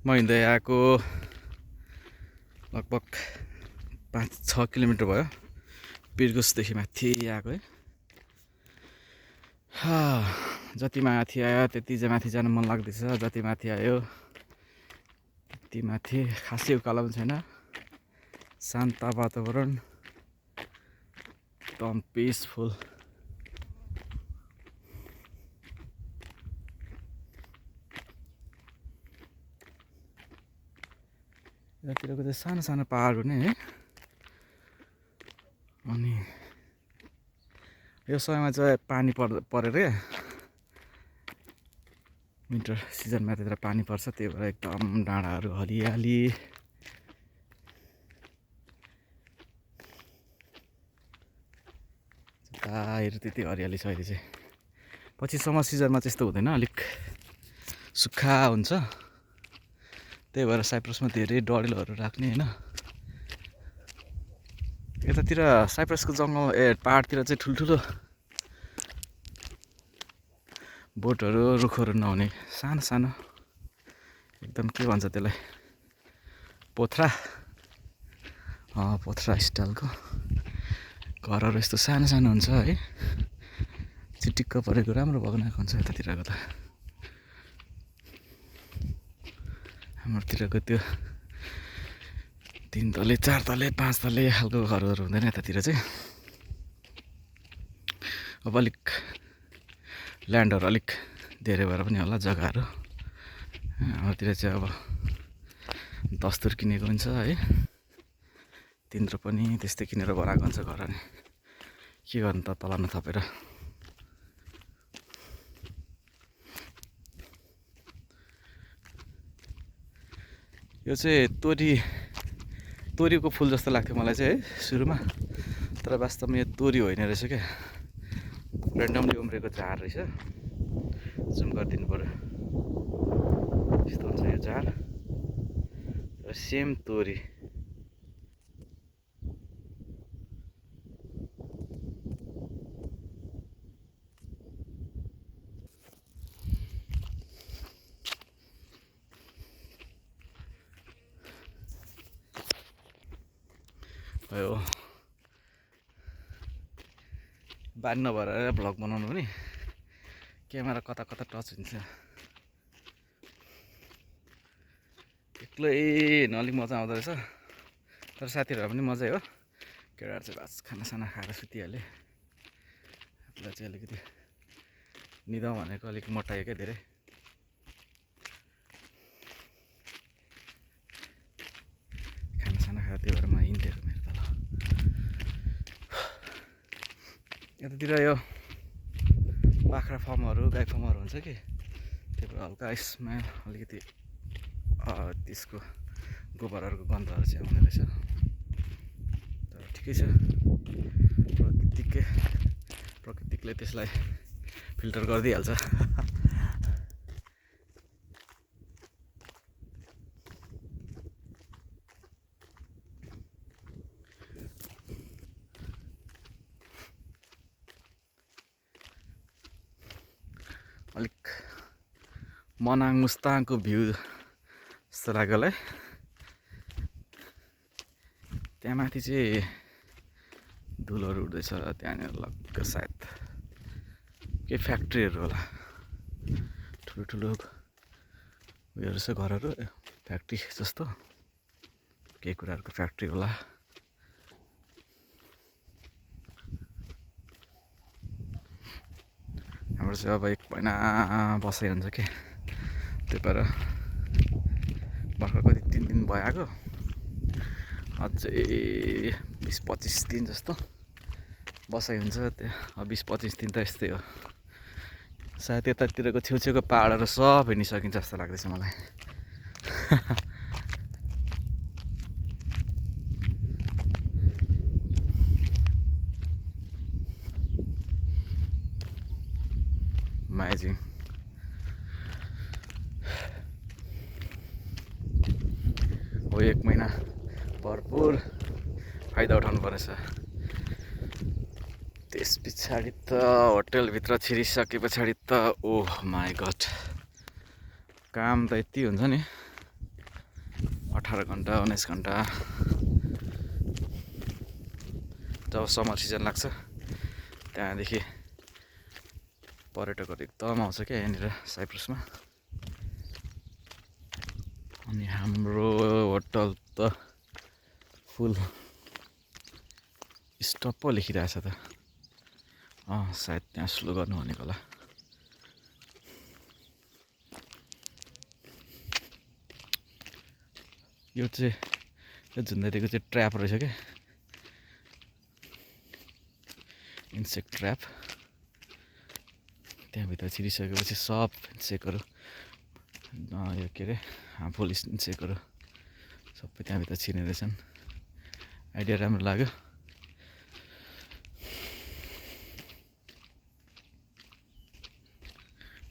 म हिँड्दै आएको लगभग 5-6 किलोमिटर भयो। पिर्गुसदेखि माथि आएको है। जति माथि आयो त्यति चाहिँ माथि जानु मन लाग्दैछ। जति माथि आयो त्यति माथि खासै उकालो पनि छैन। शान्त वातावरण, एकदम पिसफुल। यतातिरको चाहिँ सानो सानो पहाड हुने है। अनि यो समयमा चाहिँ पानी परेर क्या, विन्टर सिजनमा त्यतिर पानी पर्छ, त्यही भएर एकदम डाँडाहरू हरियाली। जता हेऱ्यो त्यति हरियाली छ अहिले चाहिँ। पछि समर सिजनमा चाहिँ यस्तो हुँदैन, अलिक सुक्खा हुन्छ। त्यही भएर साइप्रसमा धेरै डढेलोहरू राख्ने होइन। यतातिर साइप्रसको जङ्गल पहाडतिर चाहिँ ठुल्ठुलो बोटहरू रुखहरू नहुने सानो सानो एकदम के भन्छ त्यसलाई, पोथ्रा पोथ्रा स्टाइलको घरहरू यस्तो सानो सानो हुन्छ है। चिटिक्क परेको राम्रो बनाएको हुन्छ यतातिरको त। हाम्रोतिरको त्यो 3 तले 4 तले 5 तले खालको घरहरू हुँदैन यतातिर चाहिँ। अब अलिक ल्यान्डहरू अलिक धेरै भएर पनि होला जग्गाहरू। हाम्रोतिर चाहिँ अब दस्तुर किनेको हुन्छ है। तिम्रो पनि त्यस्तै किनेर बनाएको हुन्छ घर। अनि के गर्नु त, तलामा थपेर। यो चाहिँ तोरीको फुल जस्तो लाग्थ्यो मलाई चाहिँ है सुरुमा, तर वास्तवमा यो तोरी होइन रहेछ क्या, ऱ्यान्डमली उम्रेको झार रहेछ। जुम गरिदिनु पर्यो। यस्तो हुन्छ यो झार र सेम तोरी। भयो बानी नभएर भ्लग बनाउनु पनि क्यामेरा कता कता टच हुन्छ। एक्लै हिँड्नु अलिक मजा आउँदो रहेछ, तर साथीहरू पनि मजै हो। केटाहरू चाहिँ बास खानासाना खाएर सुतिहाल्यो। आफूलाई चाहिँ अलिकति निदाउँ भनेको अलिक मोटायो क्या धेरै। खानासाना खाएर त्यही भएर म हिँडिदिएको मेरो तल। यतातिर यो बाख्रा फर्महरू गाई फर्महरू हुन्छ कि, त्यही भएर हल्का यसमा अलिकति त्यसको गोबरहरूको गन्धहरू चाहिँ आउने रहेछ। तर ठिकै छ, प्रकृतिकले त्यसलाई फिल्टर गरिदिइहाल्छ। अलिक मनाङ मुस्ताङको भ्यू जस्तो लाग्यो होला है। त्यहाँ माथि चाहिँ धुलोहरू उड्दैछ, त्यहाँनिर लग्ग सायद केही फ्याक्ट्रीहरू होला, ठुलो उयोहरू छ घरहरू, फ्याक्ट्री जस्तो केही कुराहरूको फ्याक्ट्री होला। हाम्रो चाहिँ अब 1 महिना बसाइ हुन्छ कि, त्यही भएर भर्खर कति 3 दिन भयो आएको, अझै 20-25 दिन जस्तो बसाइ हुन्छ। त्यहाँ 20-25 दिन त यस्तै हो। सायद यतातिरको छेउछेउको पहाडहरू सब हिँडिसकिन्छ जस्तो लाग्दैछ मलाई। अमेजिङ। हो 1 महिना भरपुर फाइदा उठाउनु पर्नेछ। त्यस पछाडि त होटलभित्र छिरिसके पछाडि त ओह माई गड, काम त यति हुन्छ नि। 18 घन्टा 19 घन्टा जब समर सिजन लाग्छ त्यहाँदेखि पर्यटकहरू एकदम आउँछ क्या यहाँनिर साइप्रसमा। अनि हाम्रो होटल त फुल स्टप पो लेखिरहेछ त। सायद त्यहाँ स्लो गर्नु भनेको होला। यो झुन्दारीको चाहिँ ट्र्याप रहेछ क्या, इन्सेक्ट ट्र्याप। त्यहाँभित्र छिरिसकेपछि सब इन्सेक्टहरू यो के अरे हार्मफुल इन्सेक्टहरू सबै त्यहाँभित्र छिर्ने रहेछन्। आइडिया राम्रो लाग्यो।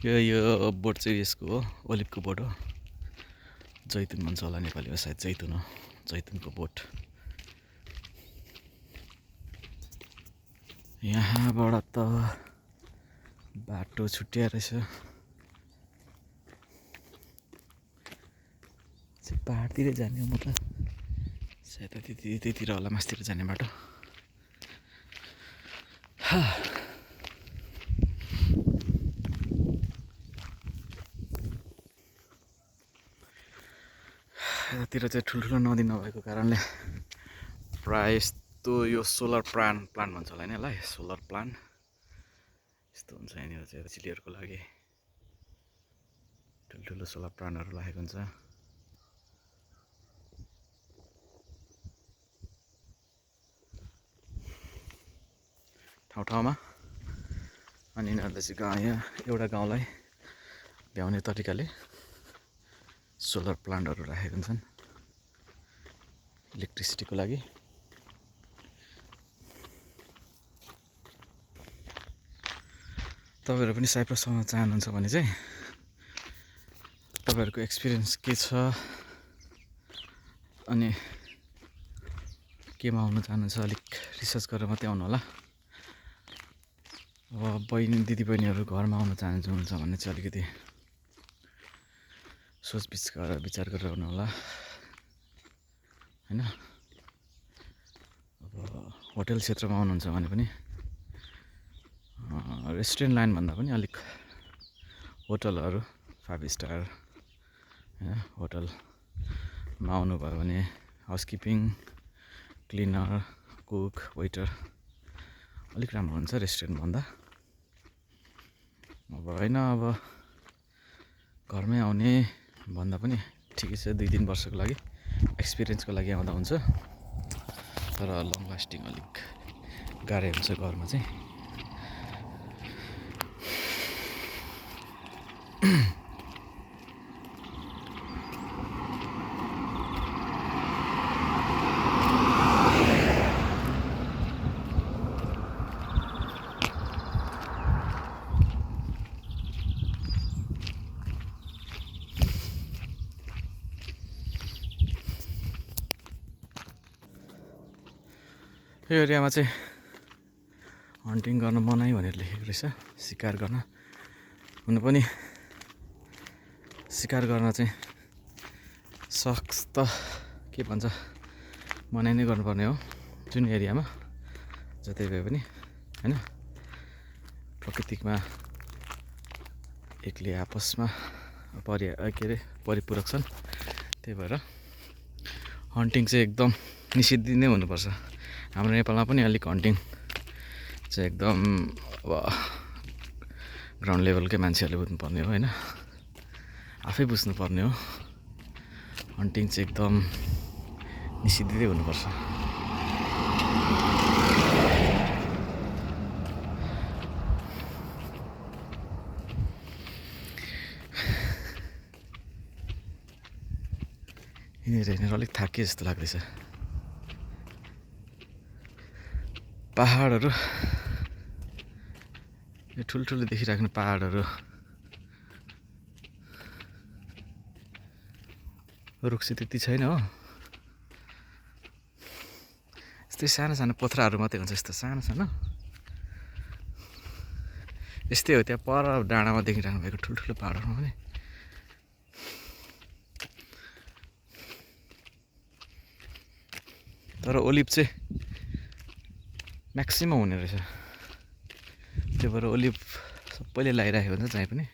यो बोट चाहिँ यसको हो, ओलिभको बोट हो। जैतुन भन्छ होला नेपालीमा, सायद जैतुन हो, जैतुनको बोट। यहाँबाट त बाटो छुट्टिया रहेछ। पहाडतिर जाने हो म त, सायद त्यतिर होला मासतिर जाने बाटो। यतातिर चाहिँ ठुल्ठुलो नदी नभएको कारणले प्रायः यस्तो यो सोलर प्लान्ट भन्छ होला होइन यसलाई, सोलर प्लान्ट यस्तो हुन्छ यहाँनिर चाहिँ। चिलीहरूको लागि ठुल्ठुलो सोलर प्लान्टहरू लागेको हुन्छ। ठाउँ ठाउँमा। अनि यिनीहरूले चाहिँ एउटा गाउँलाई भ्याउने तरिकाले सोलर प्लान्टहरू राखेका हुन्छन् इलेक्ट्रिसिटीको लागि। तपाईँहरू पनि साइप्रसमा चाहनुहुन्छ भने चाहिँ तपाईँहरूको एक्सपिरियन्स के छ अनि केमा आउनु चाहनुहुन्छ अलिक रिसर्च गरेर मात्रै आउनु होला। अब दिदीबहिनीहरू घरमा आउनु चाहनुहुन्छ भने चाहिँ अलिकति विचार गरेर आउनु होला होइन। अब होटल क्षेत्रमा आउनुहुन्छ भने पनि रेस्टुरेन्ट लाइन भन्दा पनि अलिक होटलहरू 5 स्टार होइन होटलमा आउनुभयो भने हाउसकिपिङ, क्लिनर, कुक, वेटर अलिक राम्रो हुन्छ रेस्टुरेन्ट भन्दा। अब होइन अब घरमै आउने भन्दा पनि ठिकै छ, 2-3 वर्षको लागि एक्सपिरियन्सको लागि आउँदा हुन्छ। तर लङ लास्टिङ अलिक गाह्रै हुन्छ घरमा चाहिँ। यो एरियामा चाहिँ हन्टिङ गर्न मनाइ भनेर लेखेको रहेछ, शिकार गर्न। हुनु पनि शिकार गर्न चाहिँ सक्स त के भन्छ मनाइ नै गर्नुपर्ने हो जुन एरियामा जतै गए पनि होइन। प्राकृतिकमा एकले आपसमा परिपूरक छन्, त्यही भएर हन्टिङ चाहिँ एकदम निषिद्ध नै हुनुपर्छ। हाम्रो नेपालमा पनि अलिक हन्टिङ चाहिँ एकदम अब ग्राउन्ड लेभलकै मान्छेहरूले बुझ्नुपर्ने हो होइन, आफै बुझ्नुपर्ने हो। हन्टिङ चाहिँ एकदम निषिद्धै हुनुपर्छ। हिँडेर अलिक थाकिए जस्तो लाग्दैछ। पहाडहरू यो ठुल्ठुलो देखिराख्ने पहाडहरू रुख चाहिँ त्यति छैन हो, यस्तै सानो सानो पोथ्राहरू मात्रै हुन्छ। यस्तो सानो सानो यस्तै हो त्यहाँ पर डाँडामा देखिराख्नु भएको ठुल्ठुलो पहाडहरूमा पनि। तर ओलिभ चाहिँ म्याक्सिमम हुने रहेछ, त्यही भएर ओलिभ सबैले लगाइराखेको हुन्छ जहीँ पनि।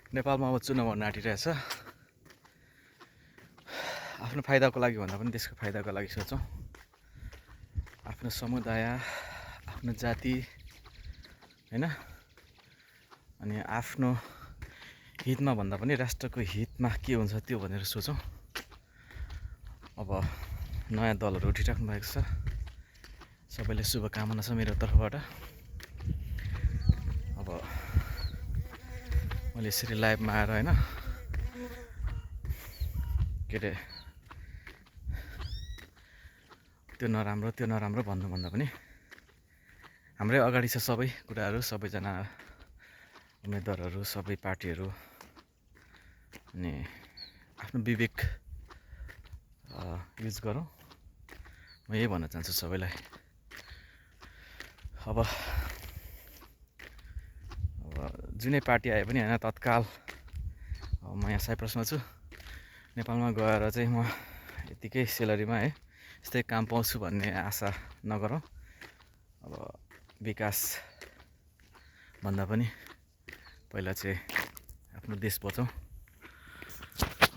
नेपालमा अब चुनाव हुन आँटिरहेछ। आफ्नो फाइदाको लागि भन्दा पनि देशको फाइदाको लागि सोचौँ। आफ्नो समुदाय, आफ्नो जाति होइन, अनि आफ्नो हितमा भन्दा पनि राष्ट्रको हितमा के हुन्छ त्यो भनेर सोचौँ। अब नयाँ दलहरू उठिराख्नु भएको छ, सबैले शुभकामना छ मेरो तर्फबाट। अब मैले यसरी लाइभमा आएर होइन के अरे त्यो नराम्रो भन्नुभन्दा पनि हाम्रै अगाडि छ सबै कुराहरू, सबैजना उम्मेदवारहरू, सबै पार्टीहरू, अनि आफ्नो विवेक युज गरौँ, म यही भन्न चाहन्छु सबैलाई। अब जुनै पार्टी आए पनि होइन, तत्काल म यहाँ साइप्रसमा छु, नेपालमा गएर चाहिँ म यतिकै सेलरीमा है यस्तै काम पाउँछु भन्ने आशा नगरौँ। अब विकास भन्दा पनि पहिला चाहिँ आफ्नो देश बचाउँ,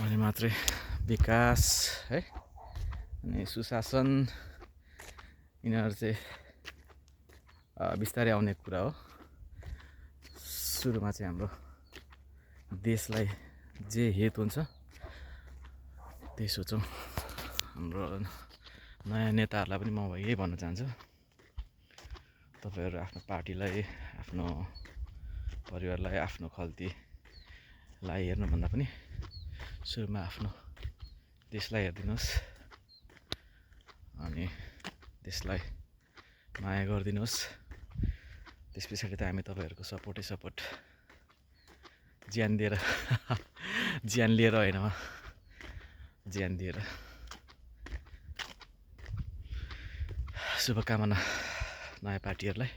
अनि मात्रै विकास है अनि सुशासन यिनीहरू चाहिँ बिस्तारै आउने कुरा हो। सुरुमा चाहिँ हाम्रो देशलाई जे हित हुन्छ त्यही सोचौँ। हाम्रो नयाँ नेताहरूलाई पनि म यही भन्न चाहन्छु, तपाईँहरू आफ्नो पार्टीलाई, आफ्नो परिवारलाई, आफ्नो खल्तीलाई हेर्नुभन्दा पनि सुरुमा आफ्नो देशलाई हेरिदिनुहोस्, अनि देशलाई माया गरिदिनुहोस्। त्यस पछाडि त हामी तपाईँहरूको सपोर्ट ज्यान दिएर ज्यान लिएर होइन, ज्यान दिएर। शुभकामना नयाँ पार्टीहरूलाई,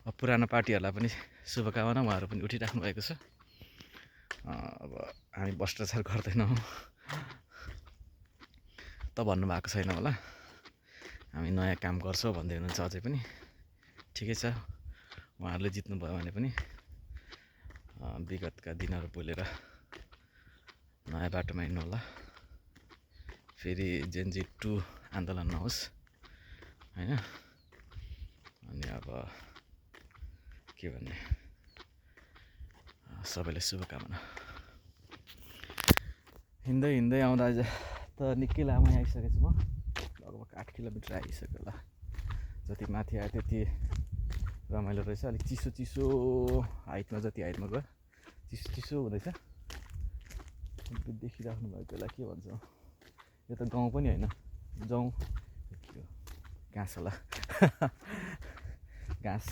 अब पुरानो पार्टीहरूलाई पनि शुभकामना, उहाँहरू पनि उठिराख्नु भएको छ। अब हामी भ्रष्टाचार गर्दैनौँ त भन्नुभएको छैन होला, हामी नयाँ काम गर्छौँ भन्दै हुनुहुन्छ अझै पनि, ठिकै छ। उहाँहरूले जित्नुभयो भने पनि विगतका दिनहरू बोलेर नयाँ बाटोमा हिँड्नु होला, फेरि जेनजी 2 आन्दोलन नहोस् होइन। अनि अब के भन्ने, सबैलाई शुभकामना। हिँड्दै आउँदा आज त निकै लामो आइसकेको छु म, लगभग 8 किलोमिटर आइसक्यो होला। जति माथि आयो त्यति रमाइलो रहेछ। अलिक चिसो हाइटमा, जति हाइटमा गयो चिसो हुँदैछ। देखिराख्नु भएको होला, के भन्छ यो त गाउँ पनि होइन, जाउँ घाँस होला घाँस।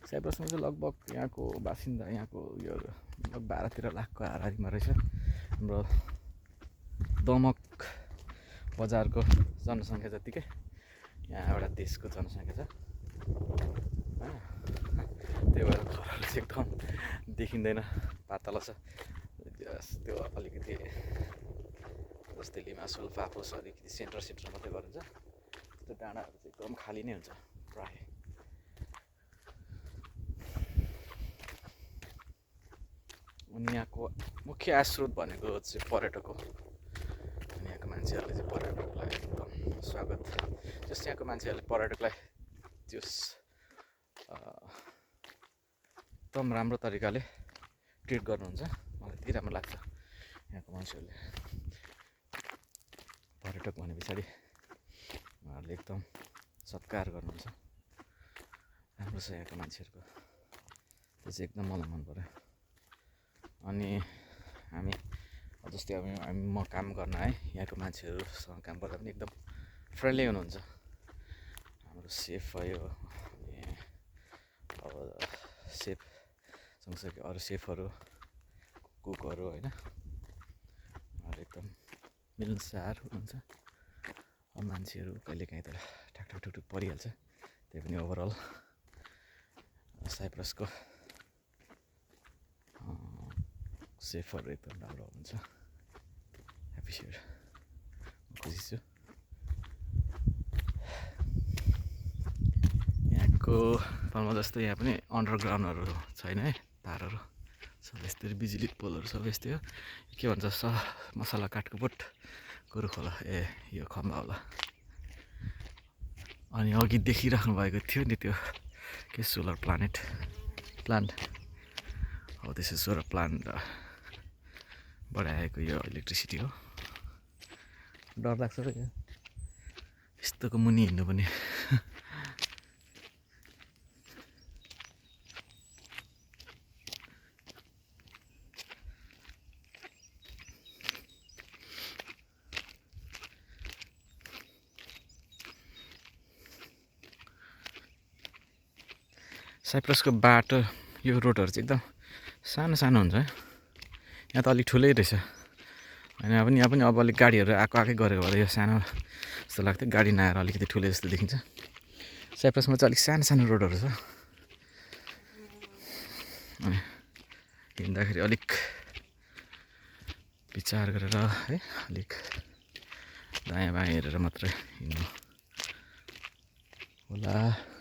साइप्रसमा चाहिँ लगभग यहाँको बासिन्दा, यहाँको यो लगभग 12-13 लाखको हाराहारीमा रहेछ। हाम्रो दमक बजारको जनसङ्ख्या जतिकै यहाँ एउटा देशको जनसङ्ख्या छ, त्यही भएर घरहरू चाहिँ एकदम देखिँदैन, पातला छ। त्यो अलिकति जस्तै लिमासोल, फाफोस अलिकति सेन्टर मात्रै गरिन्छ, त्यो डाँडाहरू चाहिँ एकदम खाली नै हुन्छ प्राय। अनि यहाँको मुख्य आय स्रोत भनेको चाहिँ पर्यटक हो, अनि यहाँको मान्छेहरूले चाहिँ पर्यटकलाई एकदम स्वागत, जस यहाँको मान्छेहरूले पर्यटकलाई त्यस एकदम राम्रो तरिकाले ट्रिट गर्नुहुन्छ, मलाई त्यति राम्रो लाग्छ। यहाँको मान्छेहरूले पर्यटक भने पछाडि उहाँहरूले एकदम सत्कार गर्नुहुन्छ, राम्रो छ यहाँको मान्छेहरूको, त्यो चाहिँ एकदम मलाई मन पर्यो। अनि हामी जस्तै म काम गर्न है, यहाँको मान्छेहरूसँग काम गर्दा पनि एकदम फ्रेन्डली हुनुहुन्छ। हाम्रो सेफ भयो, अनि अब सेफ सँगसँगै अरू सेफहरू, कुकहरू होइन, उहाँहरू एकदम मिल्नसार हुनुहुन्छ। मान्छेहरू कहिलेकाहीँ त ठ्याक ठुक परिहाल्छ। त्यही पनि ओभरअल साइप्रसको सेफहरू एकदम राम्रो हुन्छ। एप्रिसिएट खुसी छु। यहाँको पाल्मा जस्तो यहाँ पनि अन्डरग्राउन्डहरू छैन है, तारहरू सबै यस्तै, बिजुली पोलहरू सबै यस्तै हो। के भन्छ मसला काठको बोट गोरु खोला, यो खम्बा होला। अनि अघि देखिराख्नु भएको थियो नि त्यो के सोलर प्लान्ट हो, त्यसो सोलर प्लान्टबाट आएको यो इलेक्ट्रिसिटी हो। डर लाग्छ र यस्तोको मुनि हिँड्नु पनि। साइप्रसको बाटो यो रोडहरू चाहिँ एकदम सानो सानो हुन्छ है। यहाँ त अलिक ठुलै रहेछ होइन, यहाँ पनि अब अलिक गाडीहरू आएकै गरेको भएर यो सानो जस्तो लाग्थ्यो। गाडी नआएर अलिकति ठुलै जस्तो देखिन्छ। साइप्रसमा चाहिँ अलिक सानो सानो रोडहरू छ। अनि हिँड्दाखेरि अलिक विचार गरेर है, अलिक दायाँ बायाँ हेरेर मात्रै हिँड्नु होला।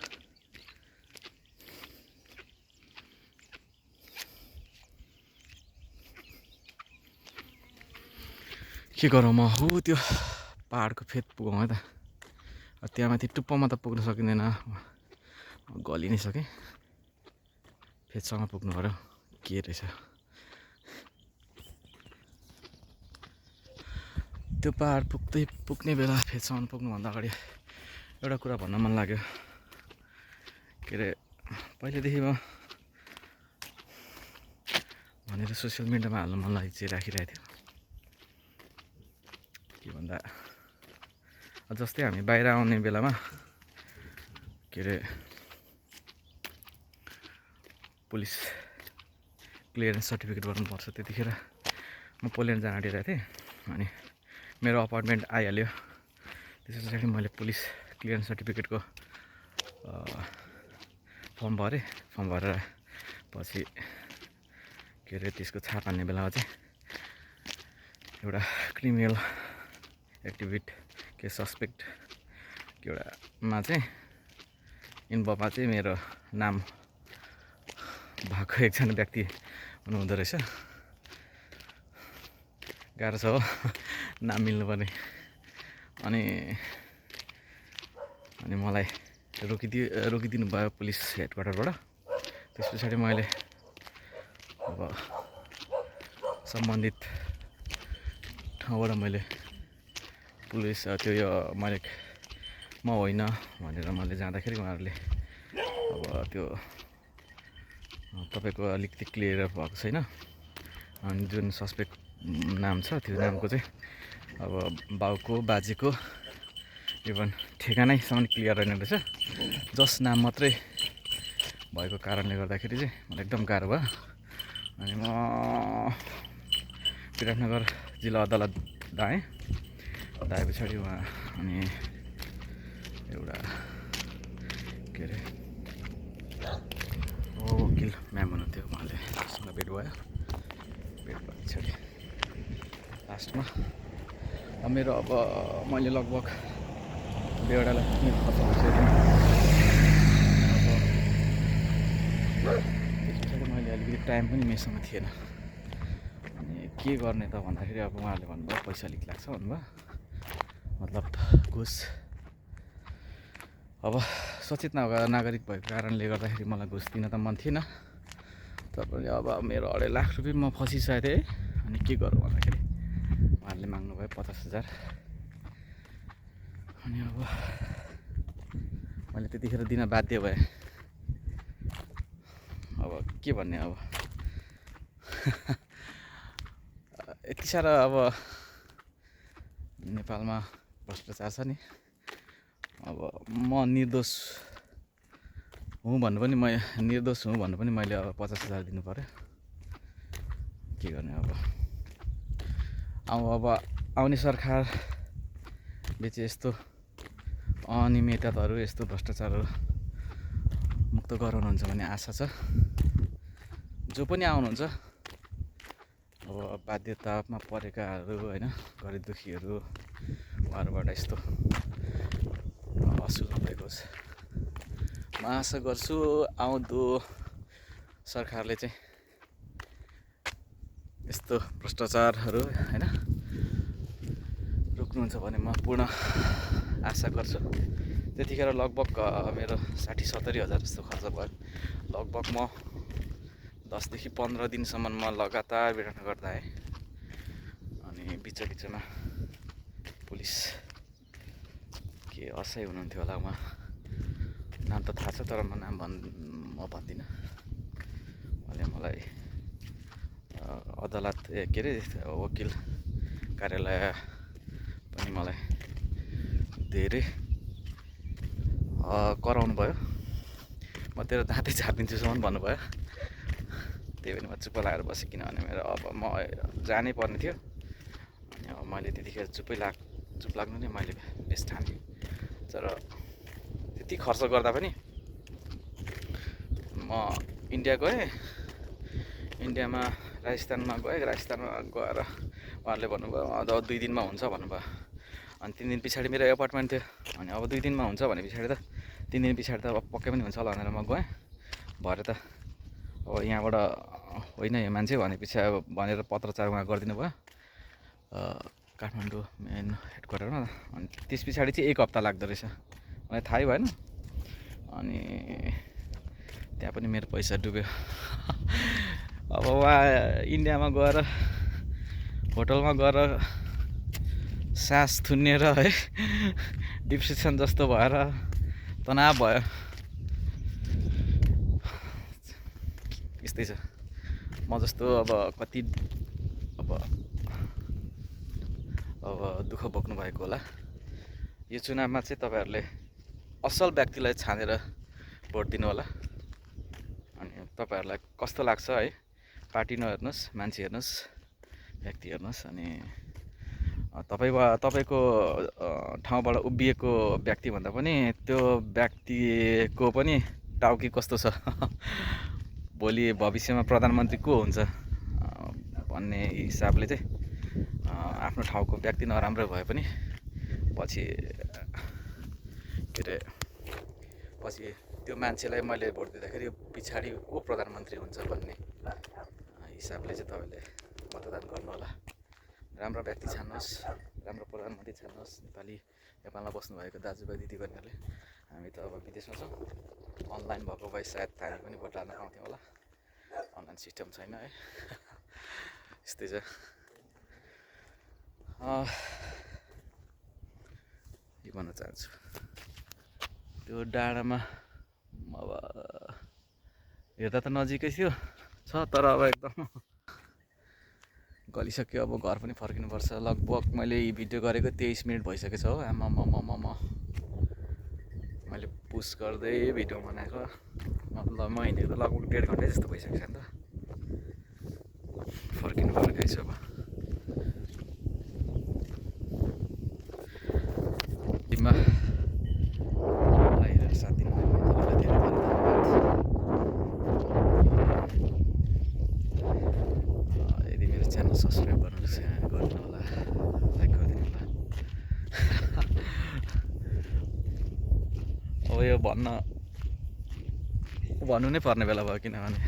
के गरौँ म हो त्यो पहाडको फेद पुगौँ है त। त्यहाँ माथि टुप्पोमा त पुग्न सकिँदैन, गलि नै सकेँ। फेदसम्म पुग्नु पऱ्यो, के रहेछ त्यो पहाड पुग्ने बेला फेदसम्म पुग्नुभन्दा अगाडि एउटा कुरा भन्न मन लाग्यो। के अरे पहिलेदेखि म भनेर सोसियल मिडियामा हाल्नु मन लागि चाहिँ राखिरहेको थियो। के भन्दा जस्तै हामी बाहिर आउने बेलामा के अरे पुलिस क्लियरेन्स सर्टिफिकेट गर्नुपर्छ। त्यतिखेर म पोल्यान्ड जान आँटिरहेको थिएँ। अनि मेरो अपार्टमेन्ट आइहाल्यो। त्यस पछाडि मैले पुलिस क्लियरेन्स सर्टिफिकेटको फर्म भरेर पछि के अरे त्यसको छाप हान्ने बेलामा चाहिँ एउटा क्रिमिनल एक्टिभिटी के सस्पेक्ट एउटामा चाहिँ इन्भल्भमा चाहिँ मेरो नाम भएको एकजना व्यक्ति हुनुहुँदो रहेछ। गाह्रो छ हो नाम मिल्नुपर्ने। अनि मलाई रोकिदिनु भयो पुलिस हेडक्वार्टरबाट। त्यस पछाडि मैले अब सम्बन्धित ठाउँबाट मैले पुलिस त्यो यो म होइन भनेर मैले जाँदाखेरि उहाँहरूले अब त्यो तपाईँको अलिकति क्लियर भएको छैन, अनि जुन सस्पेक्ट नाम छ त्यो नामको चाहिँ अब बाउको बाजेको इभन ठेगानैसम्म क्लियर रहेन रहेछ। जस्ट नाम मात्रै भएको कारणले गर्दाखेरि चाहिँ मलाई एकदम गाह्रो भयो। अनि म विराटनगर जिल्ला अदालत धाएँ पछाडि उहाँ अनि एउटा के अरे वकिल म्याम हुनुहुन्थ्यो, उहाँले सँग भेट भयो पछाडि लास्टमा मेरो अब मैले लगभग बेहोडालाई पुग्ने खर्च भइसक्यो। अब त्यस पछाडि मैले अलिकति टाइम पनि मेसँग थिएन। अनि के गर्ने त भन्दाखेरि अब उहाँहरूले भन्नुभयो पैसा अलिक लाग्छ भन्नुभयो, मतलब घुस। अब सचेत नागरिक भएको कारणले गर्दाखेरि मलाई घुस दिन त मन थिएन। तपाईँले अब मेरो 2.5 लाख रुपियाँ म फसिसकेको थिएँ। अनि के गरौँ भन्दाखेरि उहाँहरूले माग्नुभयो 50,000। अनि अब मैले त्यतिखेर दिन बाध्य भएँ। अब के भन्ने, अब यति साह्रो अब नेपालमा भ्रष्टाचार छ नि। अब म निर्दोष हुँ भन्नु पनि मैले अब 50,000 दिनु पऱ्यो। के गर्ने अब आउने सरकार बेचे यस्तो अनियमितताहरू यस्तो भ्रष्टाचारहरू मुक्त गराउनुहुन्छ भन्ने आशा छ। जो पनि आउनुहुन्छ अब बाध्यतामा परेकाहरू होइन गरिब दुखीहरू उहाँहरूबाट यस्तो असुल भएको छ। म आशा गर्छु आउँदो सरकारले चाहिँ यस्तो भ्रष्टाचारहरू होइन रोक्नुहुन्छ भने म पूर्ण आशा गर्छु। त्यतिखेर लगभग मेरो 60-70 हजार जस्तो खर्च भयो। लगभग म 10 देखि 15 दिनसम्म म लगातार विडम्बना गर्दा आएँ। अनि बिचमा पुलिस के असह्य हुनुहुन्थ्यो होला, उहाँ नाम त थाहा छ तर म नाम भन्दिनँ। उहाँले मलाई अदालत के अरे वकिल कार्यालय पनि मलाई धेरै कराउनु भयो। म तेरो दाँतै झापिदिन्छु भन्नुभयो। त्यही पनि म चुप्प लागेर बसेँ, किनभने मेरो अब म जानै पर्ने थियो। अनि अब मैले त्यतिखेर चुप लाग्नु नै मैले बेस्ट ठानेँ। तर त्यति खर्च गर्दा पनि म इन्डिया गएँ। इन्डियामा राजस्थानमा गएर उहाँहरूले भन्नुभयो अब 2 दिनमा हुन्छ भन्नुभयो। अनि 3 दिन पछाडि मेरो एपोइन्टमेन्ट थियो। अनि अब 2 दिनमा हुन्छ भने पछाडि त 3 दिन पछाडि त अब पक्कै पनि हुन्छ होला भनेर म गएँ। भरे त अब यहाँबाट होइन यो मान्छे भनेर पत्रचार उहाँ गरिदिनु भयो काठमाडौँ मेन हेडक्वार्टरमा। अनि त्यस पछाडि चाहिँ 1 हप्ता लाग्दो रहेछ, मलाई थाहै भएन। अनि त्यहाँ पनि मेरो पैसा डुब्यो। अब उहाँ इन्डियामा गएर होटलमा गएर सास थुन्निएर है डिप्रेसन जस्तो भएर तनाव भयो। यस्तै छ। म जस्तो अब कति अब दुःख बोक्नु भएको होला। यो चुनावमा चाहिँ तपाईँहरूले असल व्यक्तिलाई छानेर भोट दिनु होला। अनि तपाईँहरूलाई कस्तो लाग्छ है, पार्टी नहेर्नुहोस्, मान्छे हेर्नुहोस्, व्यक्ति हेर्नुहोस्। अनि तपाईँको ठाउँबाट उभिएको व्यक्तिभन्दा पनि त्यो व्यक्तिको पनि टाउकी कस्तो छ भोलि भविष्यमा प्रधानमन्त्री को हुन्छ भन्ने हिसाबले चाहिँ आफ्नो ठाउँको व्यक्ति नराम्रो भए पनि पछि त्यो मान्छेलाई मैले भोट दिँदाखेरि पछाडि को प्रधानमन्त्री हुन्छ भन्ने हिसाबले चाहिँ तपाईँले मतदान गर्नु होला। राम्रो व्यक्ति छान्नुहोस्, राम्रो प्रधानमन्त्री छान्नुहोस्। नेपालमा बस्नुभएको दाजुभाइ दिदीबहिनीहरूले, हामी त अब विदेशमा छौँ। अनलाइन भएको भए सायद हामी पनि भोट हाल्न पाउँथ्यौँ होला। अनलाइन सिस्टम छैन है। यस्तै छ। के भन्न चाहन्छु, त्यो डाँडामा अब हेर्दा त नजिकै थियो तर अब एकदम गलिसक्यो। अब घर पनि फर्किनुपर्छ। लगभग मैले यी भिडियो गरेको 23 मिनट भइसकेको छ हो। मैले पुस गर्दै भिडियो बनाएको मतलब म हिँडेको त लगभग 1.5 घन्टा जस्तो भइसकेको छ नि त। फर्किनु पर्ने छ अब। टिममा आएर साथ दिनुभयो भने तपाईँलाई धेरै धेरै धन्यवाद। यदि मेरो च्यानल सब्सक्राइब गरिदिनु होला, लाइक गरिदिनु होला। अब यो भन्नु नै पर्ने बेला भयो, किनभने